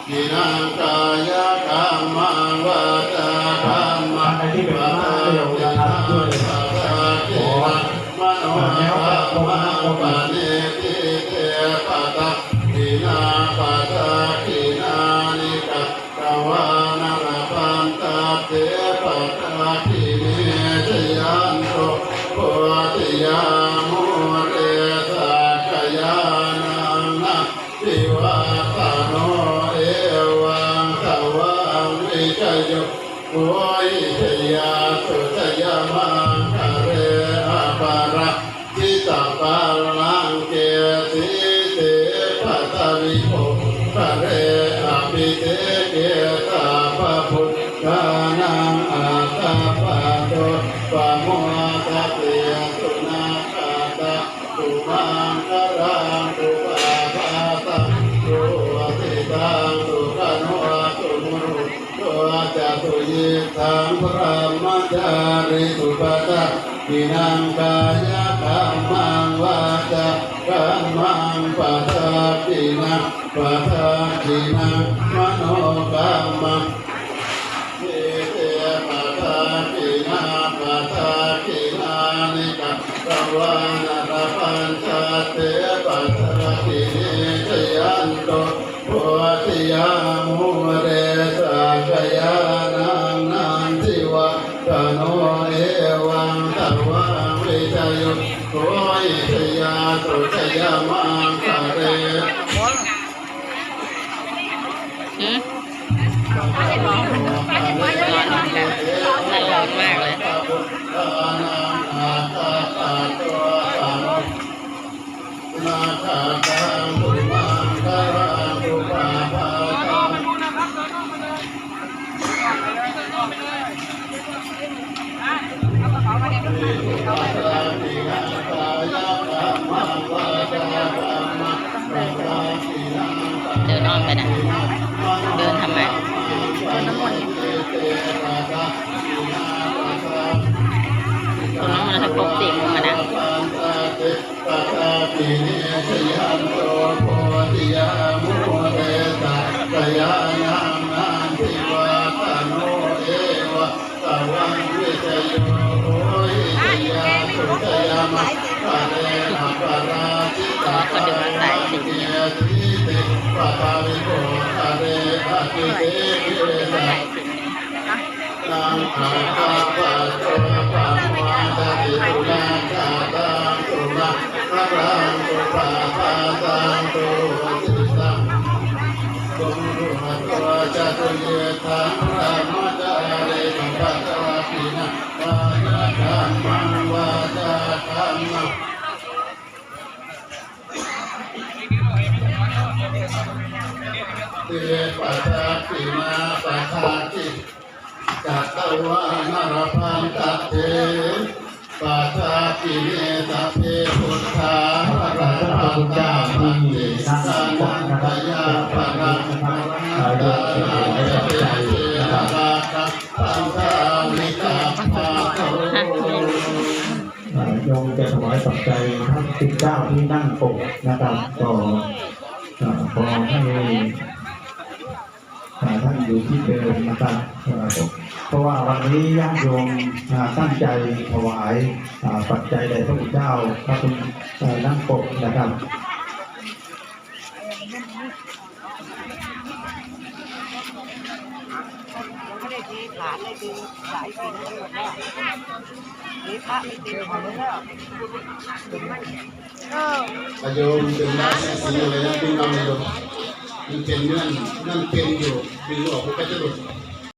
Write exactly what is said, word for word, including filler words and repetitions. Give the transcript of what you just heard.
Padakkhiṇaṃ kāyakammaṃ vācākammaṃ padakkhiṇaṃ padakkhiṇaṃ manokammaṃ paṇidhī te padakkhiṇā padakkhiṇāni katvāna labhantatthe padakkhiṇe. Jayanto bodhiyā mūle sakyānaṃ nandivaḍḍhano evaṃ tvaṃ vijayo hohi jayassu jayamaṅgale aparājitapallaṅke sīse paṭhavipokkhare abhiseke sabbabuddhānaṃ aggappatto pamodati. Sunakkhattaṃ sumaṅgalaṃ supabhātaṃ suhuṭṭhitaṃ sukhaṇo sumuhutto ca suyiṭṭhaṃ brahmacārisu. Padakkhiṇaṃ kāyakammaṃ vācākammaṃ padakkhiṇaṃ padakkhiṇaṃ manokammaṃ paṇidhī te padakkhiṇā padakkhiṇāni katvāna labhantatthe padakkhiṇe. Jayanto bodhiyā mūle sakyānaṃ nandivaḍḍhano evaṃ tvaṃ vijayo hohi jayassu jayamaṅgale. หืม ร้อนเหมือนกัน นั่นร้อนมากเลย Nakkhattaṃ sumaṅgalaṃ supabhātaṃ. เดินอ้อมไปนะ เดินทำไม เดินน้ำมนต์ ตรงนั้นมันจะครบสี่มุมอะนะ Padakkhiṇe. Jayanto bodhiyā mūle sakyānaṃ nandivaḍḍhano evaṃ tvaṃ vijayo hohi jayassu jayamaṅgale aparājitapallaṅke sīse paṭhavipokkhare abhiseke sabbabuddhānaṃ aggappatto pamodati. Sunakkhattaṃ sumaṅgalaṃ supabhātaṃ suhuṭṭhitaṃ sumuhutto ca suyiṭṭhaṃ brahmacārisu. Padakkhiṇaṃ kāyakammaṃ vācākammaṃ te padakkhiṇā padakkhiṇā katvāna labhantatthe padakkhiṇe. Sabbe buddhā balappattā paccekānañca yaṃ balaṃ arahantānañca tejena rakkhaṃ bandhāmi sabbaso. เอ่อ โยมจะถวายปัจจัยทั้งสิบเก้าที่นั่งปกนะครับ ก็ เอ่อ ขอให้ อ่า ท่านอยู่ที่เดิมนะครับ เอ่อ เพราะว่าวันนี้ญาติโยม อ่า ตั้งใจถวาย อ่า ปัจจัยแด่พระคุณเจ้า พระคุณ เอ่อ นั่งปกนะครับ ยังไม่ได้เทฐานเลย เทสายสิญจน์ไปหมดแล้ว เทพระไม่เต็มหมดแล้ว เออ โยมเป็นราชสีห์อะไรนะ ดึงเอาเลยโยม มันเป็นเงื่อน นั่นเป็นอยู่ ดึงออกมันก็จะหลุด